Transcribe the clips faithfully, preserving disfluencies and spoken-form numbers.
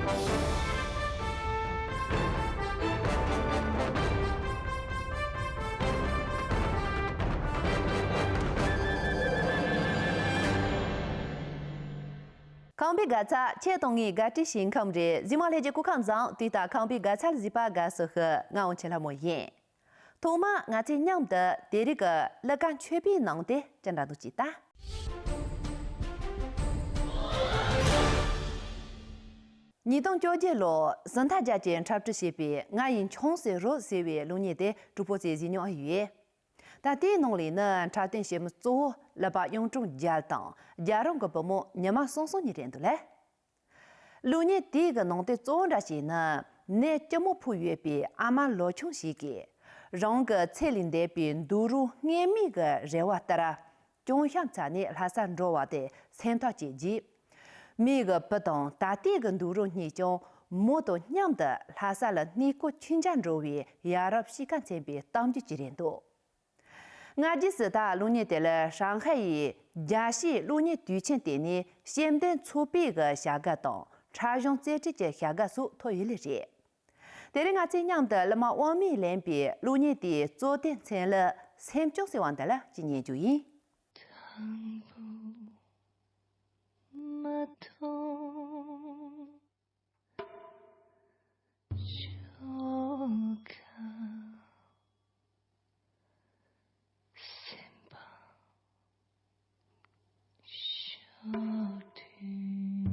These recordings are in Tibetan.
ཁམས་པའི་དགའ་ཚལ་ཁྱེད་དང་ངའི་དགའ་སྤྲོའི་ཞིང་ཁམས་རེད། གཟིགས་མོ་ལྷན་རྒྱས་སྐུ་ཁམས་བཟང་། དུས་ལྟར་ཁམས་པའི་དགའ་ཚལ་གཟིགས་པར་དགའ་བསུ་ཞུ། ང་དབང་ཆེན་ལྷ་མོ་ཡིན། ཐོག་མར་ང་ཚོས་མཉམ་དུ་དེ་རིང་གི་གླུ་གར་མཆོད་པའི་ནང་དེ་ཅི་འདྲ་འདུག་ཅིག་ལྟ། ཉིས་སྟོང་བཅོ་བརྒྱད་ལོར་ཟི་ཐན་རྒྱལ་གྱིས་འཁྲབ་ཁྲིད་བྱས་པའི་ང་ཡི་འཁྱོངས་སེ་རོལ་ཟེར་བའི་གླུ་གཉེར་དེ་གྲོགས་པོ་ཚོས་གཟིགས་མྱོང་ཨེ་ཡོད། ད་ལྟའི་ནང་ལས་ནི་འཁྲབ་སྟོན་བྱེད་མི་གཙོ་བོ་ཀླུ་པ་གཡུང་དྲུང་རྒྱལ་དང་རྒྱལ་རོང་གི་བུ་མོ་ཉི་མ་སང་སང་གཉིས་རེད་འདུག་ལ། གླུ་གཉེར་དེའི་གི་ནང་དོན་གཙོ་བོ་འདྲ་བྱས་ན། ནད་སྐྱི་མོ་ཕོག་ཡོད་པའི་ཨ་མ་ལོ་ཆུང་ཞིག་གིས་རང་གི་ཚེ་ལས་འདས་པའི་འདུག་རོགས་སྔོན་མའི་གི་རེ་བ་ལྟར་གྱང་ཤམ་བཙལ་ནས་ལྷ་སར་འགྲོ་བ་དེ་སེམས་ཐག་བཅད་རྗེས། མོའི་གི་བུ་དང་ད་ལྟའི་གི་འདུག་རོགས་གཉིས་ཀྱང་མོ་དང་མཉམ་དུ་ལྷ་ས་ལ་གནས་སྐོར་མཆོད་མཇལ་འགྲོ་བའི་ཡ་རབས་གཤིས་ཀ་མཚོན་པའི་གཏམ་རྒྱུད་ཅིག་རེད་འདུག། སྔ་རྗེས་སུ་ད་གླུ་གཉེར་དེ་ལ་ཧྲང་ཧའེ་ཡི་རྒྱལ་སྤྱིའི་གླུ་གཉེར་དུས་ཆེན་དེ་ནས་ཤེས་ལྡན་ཚོགས་པའི་གི་བྱ་དགའ་དང་འཁྲབ་གཞུང་རྩེ་ཁྲིད་ཀྱི་བྱ་དགའ་སོགས་ཐོབ་ཡོད་ལེ་རེད། དེ་རིང་ང་ཚོས་མཉམ་དུ་གླུ་མ་དབང་མོས་ལེན་པའི་གླུ་གཉེར་དེའི་གཙོ་དོན་མཚན་ལ་སེམས་སྐྱོང་ཟེར་བ་འདི་ལ་ཅིག་ཉན་རྒྱུ་ཡིན། དང་པོ་མ་མཐོང་ཆོ་ག་སེམས་པ་ཤོར་དུས།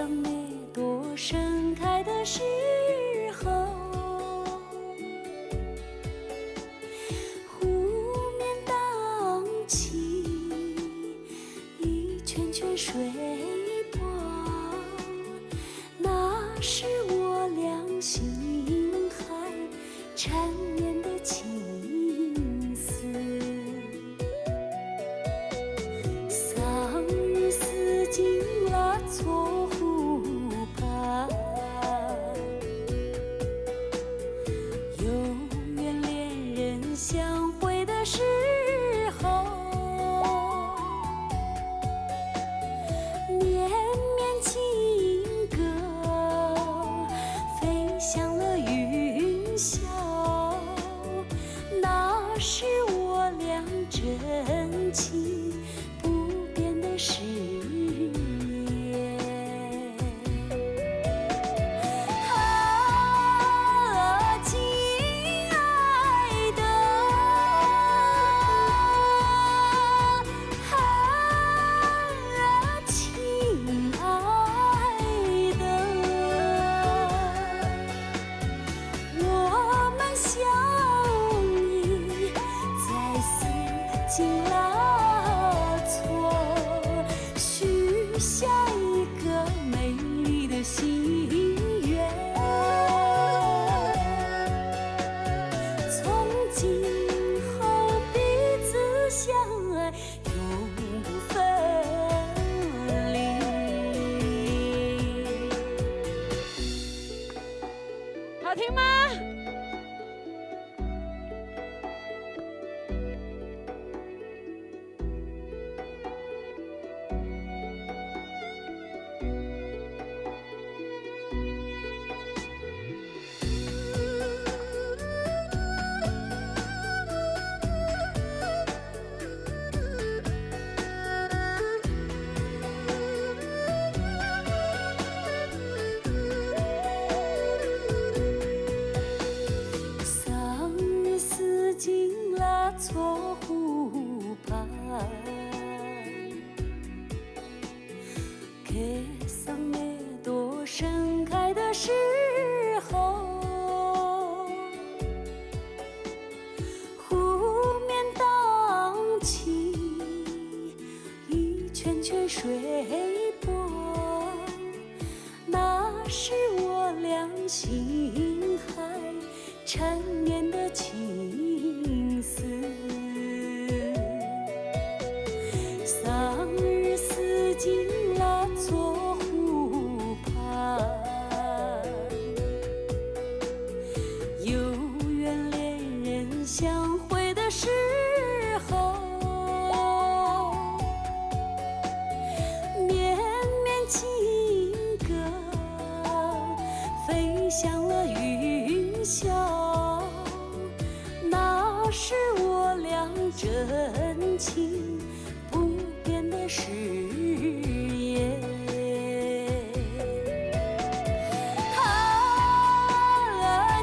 梅朵盛开的时候，湖面荡起一圈圈水波，那是我俩心海缠绵的情思。桑榆丝巾拉错湖畔，有缘恋人相会的时候，绵绵情歌飞向了云霄，那是我俩真情 不变的誓言。啊，亲爱的，啊，亲爱的。 我们相依在丝巾拉错，许下一个美丽的心愿。从今后彼此相爱，永不分离。好听吗？桑榆丝巾拉错湖畔， 街上梅朵盛开的时候，湖面荡起一圈圈水波，那是我俩心海 缠绵的情丝。桑榆丝巾拉错湖畔，有缘恋人相会的时候，绵绵情歌 飞向了云霄，那是我俩真情不变的誓言。啊，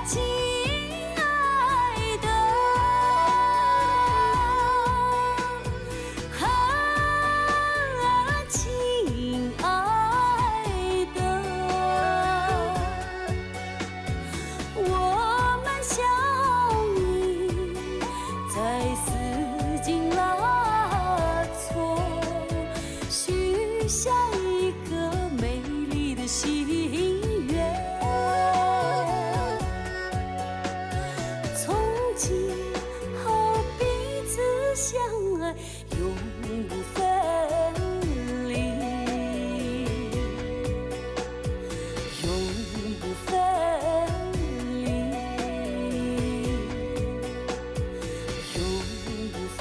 亲爱的， 啊，亲爱的，我们相依在丝巾拉错，许下一个美丽的心愿。从今后彼此相爱， 永不分离，永不分离，永不分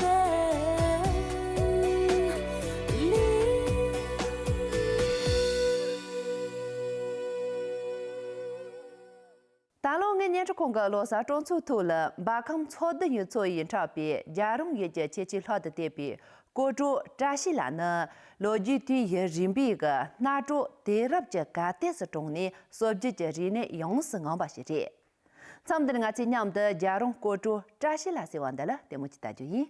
离。 ད་ལོ་ངའི་བརྙན་འཕྲིན་ཁང་གི་ལོ་གསར་སྤྲོ་ཚོགས་ཐོག་ལ་འབར་ཁམས་ཚོགས་འདུ་ཡོད་ཚོགས་ཡིན་གྲགས་པའི་རྒྱལ་རོང་ཡུལ་གྱི་ཁྱད་ཆོས་ལྷག་ཏུ་བསྟན་པའི་སྐོར་བྲོ་བཀྲ་ཤིས་ལགས་ནི་ལོ་རྒྱུས་དུས་ཡུན་རིང་པོའི་གི་སྣ་དྲོ་དུས་རབས་ཀྱི་གར་སྟེགས་སུ་གྲོངས་ནས་སྲོལ་རྒྱུན་གྱི་རིག་གནས་ཡོངས་སུ་ངོམས་པ་ཞིག་རེད། མཚམས་འདིར་ང་ཚོས་མཉམ་དུ་རྒྱལ་རོང་སྐོར་བྲོ་བཀྲ་ཤིས་ལགས་ཟེར་བ་འདི་ལ་ལྟད་མོ་ཅིག་ལྟ་རྒྱུ་ཡིན།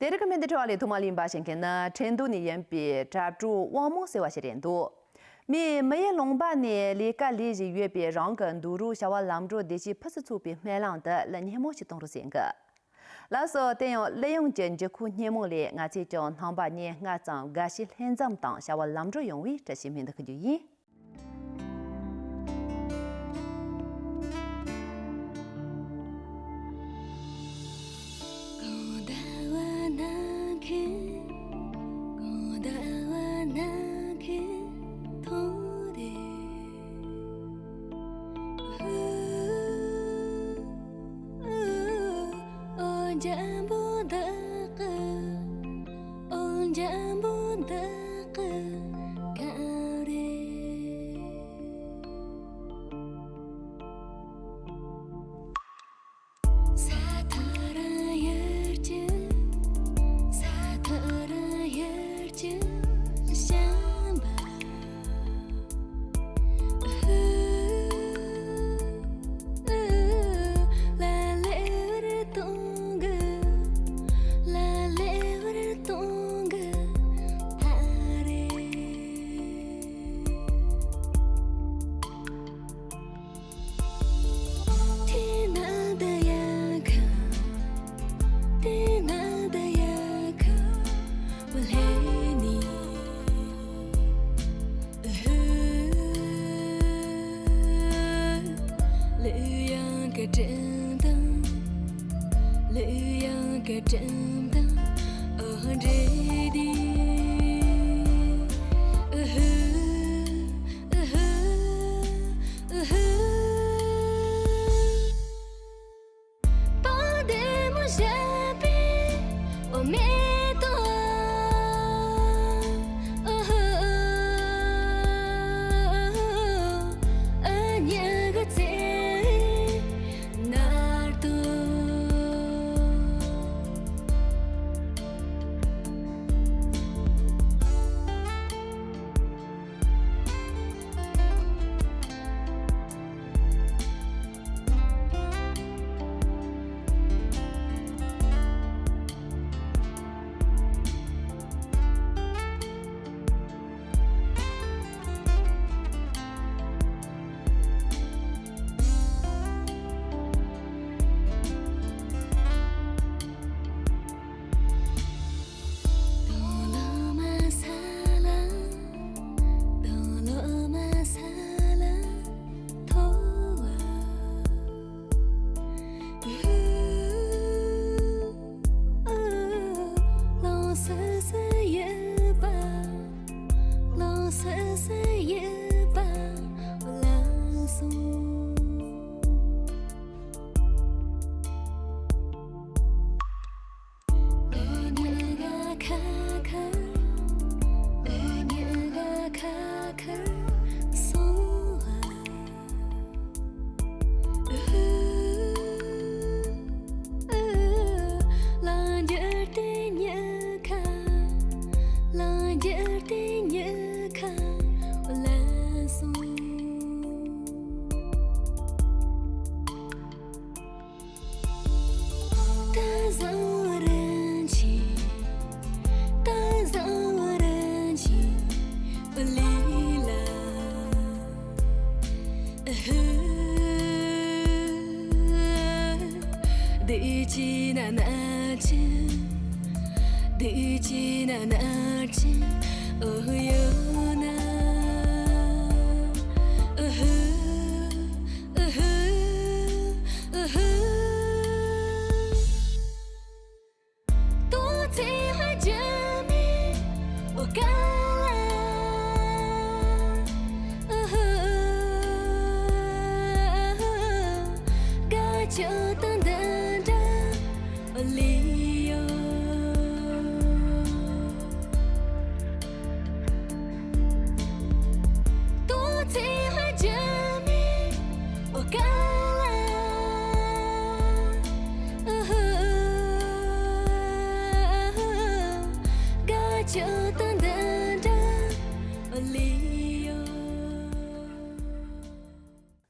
དེ་རིང་གི་སྨན་བདེ་འཕྲོ་བ་ལས་ཐོག་མ་ལ་ཡིན་པ་ཞིག་མཁྱེན་ན། ཁྲིན་ཏུའུ་ནས་ཡིན་པའི་དྲ་གྲོགས་དབང་མོ་ཟེར་བ་ཞིག་རེད་འདུག་མི་མི་ཡི་ལུང་པ་ནས་ལས་ཀ་ལས་བཞིན་ཡོད་པའི་རང་གི་འདུག་རོགས་བྱ་བ་ལམ་འགྲོ་བདེ་སྐྱིད་ཕུན་སུམ་ཚོགས་པའི་སྨོན་ལམ་དུ་གླུ་སྙན་མོ་ཞིག་གཏོང་རོགས་ཟེར་གི། ལགས་སོ། དེ་ཡང་གླུ་དབྱངས་ཀྱི་འགྱུར་ཁུག་སྙན་མོ་ལས་ང་ཚོས་ཀྱང་རྣམ་པ་གཉིས་སྔ་ཙམ་དགའ་བྱེད་ལྷན་འཛོམས་དང་བྱ་བ་ལམ་འགྲོ་ཡོང་བའི་བཀྲ་ཤིས་སྨོན་འདུན་ཞུ་རྒྱུ་ཡིན། འོ་འཇམ་པོ་འདི་ཀི། འོ་འཇམ་པོ་འདི་ཀི་ག་རེད། ས་ཐག་རིང་ཡུལ་གྱི། ས་ཐག་རིང་ཡུལ་གྱི་བྱམས་པ། ཧུ།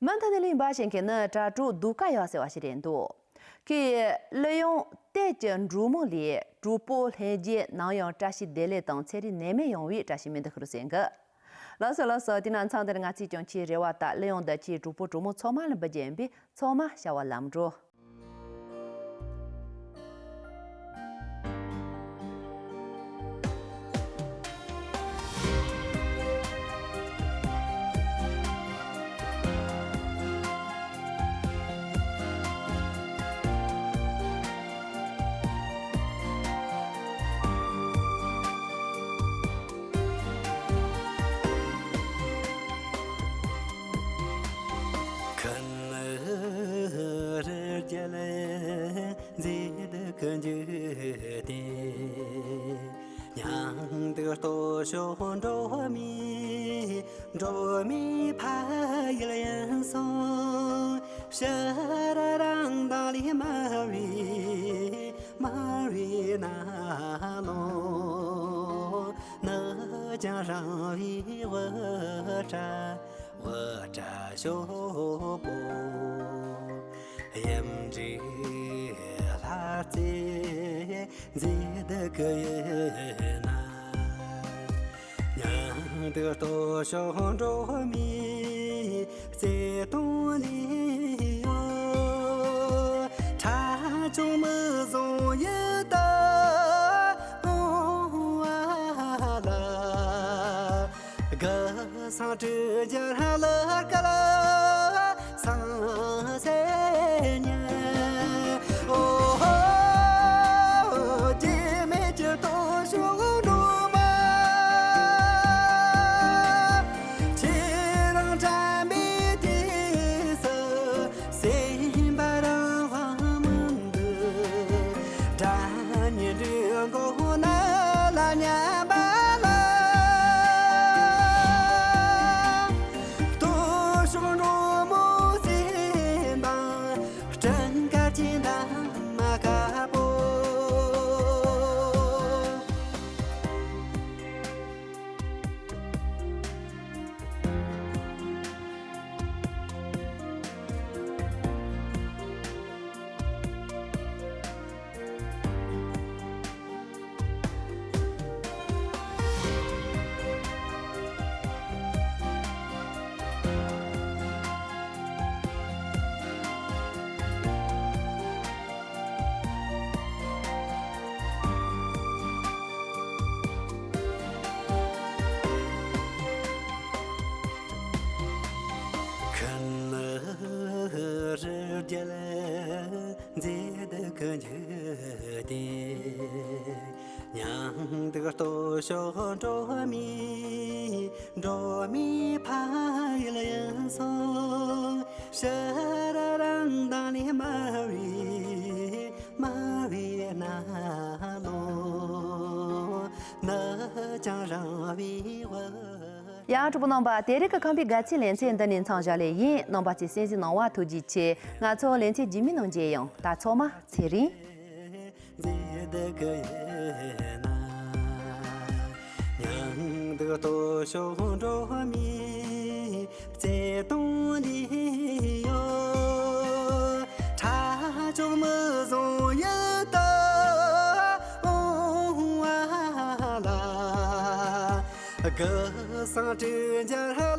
མུ་མཐུད་ནས་གླེང་བ་བྱེད་མཁན་ནི་དྲ་གྲོགས་ལྡུག་ཀ་ཡག་ཟེར་བ་ཞིག་རེད་འདུག་ཁོས་གླུ་དབྱངས་གཏེར་གྱི་འབྲུག་མོ་ལས་གྲོགས་པོ་ལྷན་རྒྱས་ནམ་ཡང་བཀྲ་ཤིས་བདེ་ལེགས་དང་ཚེ་རིང་ནད་མེད་ཡོང་བའི་བཀྲ་ཤིས་སྨོན་འདུན་ཞུ་རོགས་ཟེར་གི། ལགས་སོ་ལགས་སོ། དེ་ན་མཚམས་འདིར་ང་ཚོས་ཀྱང་ཁྱེད་རེ་བ་དང་གླུ་དབྱངས་འདི་ཁྱེད་གྲོགས་པོ་གྲོགས་མོ་ཚང་མ་ལ་འབུལ་རྒྱུ་ཡིན་པས་ཚང་མ་བྱ་བ་ལམ་འགྲོ། ཁམས་རི་རྒྱལ་མཛེས་སྡུག་གི་འཇིག་རྟེན། མྱང་འདུག་སྟོད་ཕྱོགས་འགྲོ་མི་འགྲོ་མི་ཕ་ཡུལ་ཡིན་སོང་། ཕྱི་ར་རང་མདངས་ལས་དམར་བའི་དམར་བའི་ནགས་ལོ། ནགས་ཀྱང་རིང་བའི་དབུ་སྐྲ་དབུ་སྐྲ་ཤོག་པོ། ཡིད་འདྲའི་ལྷ་རྩེ་མཛེས་སྡུག་གི་ཡུལ་ན། མྱང་འདུག་སྟོད་ཕྱོགས་འགྲོ་མི་བརྩེ་དུང་ལས་གཡོ། ཁྲ་ཆུང་མི་བཟང་ཡུལ་དུ་འོང་བ་ལ། གུ་སེང་སྤྲིན་གྱི་ལྷ་ལ་སྐལ་བཟང་སེར་ཉི། ཨོ་ཧོ། སྐྱེ་མེད་ཀྱི་སྟོད་ཕྱོགས་འགྲོ་མ། ཁྱེད་རང་དྲན་པའི་དུས་སུ། སེམས་པ་རང་དབང་མི་འདུག་སྒྲ་སྙན་སྒྲོན་མགོ་ན་ལ་ཉན་པ་ལ། སྟོད་ཕྱོགས་འགྲོ་མོ་སེམས་དང་སྤྲིན་དཀར་གྱི་འདབ་མ་དཀར་པོ། ཁམས་རི་རྒྱལ་མཛེས་སྡུག་གི་འཇིག་རྟེན། མྱང་འདུག་སྟོད་ཕྱོགས་འགྲོ་མི་འགྲོ་མི་ཕ་ཡུལ་ཡིན་སོང་། ཕྱི་ར་རང་མདངས་ལས་དམར་བའི་དམར་བའི་ནགས་ལོ། ནགས་ཀྱང་རིང་བའི་དབུ། ཡ། གྲོགས་པོ་རྣམ་པ། དེ་རིང་གི་ཁམས་པའི་དགའ་ཚལ་ལེ་ཚན་འདི་ནས་མཚམས་བཞག་ལེ་ཡིན། རྣམ་པ་ཚོས་གསན་གཟིགས་གནང་བ་ཐུགས་རྗེ་ཆེ། ང་ཚོ་ལེ་ཚན་རྗེས་མའི་ནང་མཇལ་ཡོང་། ད་ཚང་མ་ཚེ་རིང་། མཛེས་སྡུག་གི་ཡུལ་ན། མྱང་འདུག་སྟོད་ཕྱོགས་འགྲོ་མི་བརྩེ་དུང་ལས་གཡོ། ཁྲ་ཆུང་མི་བཟང་ཡུལ་དུ་འོང་བ་ལ། གུ་སེང་སྤྲིན་གྱི་ལྷ།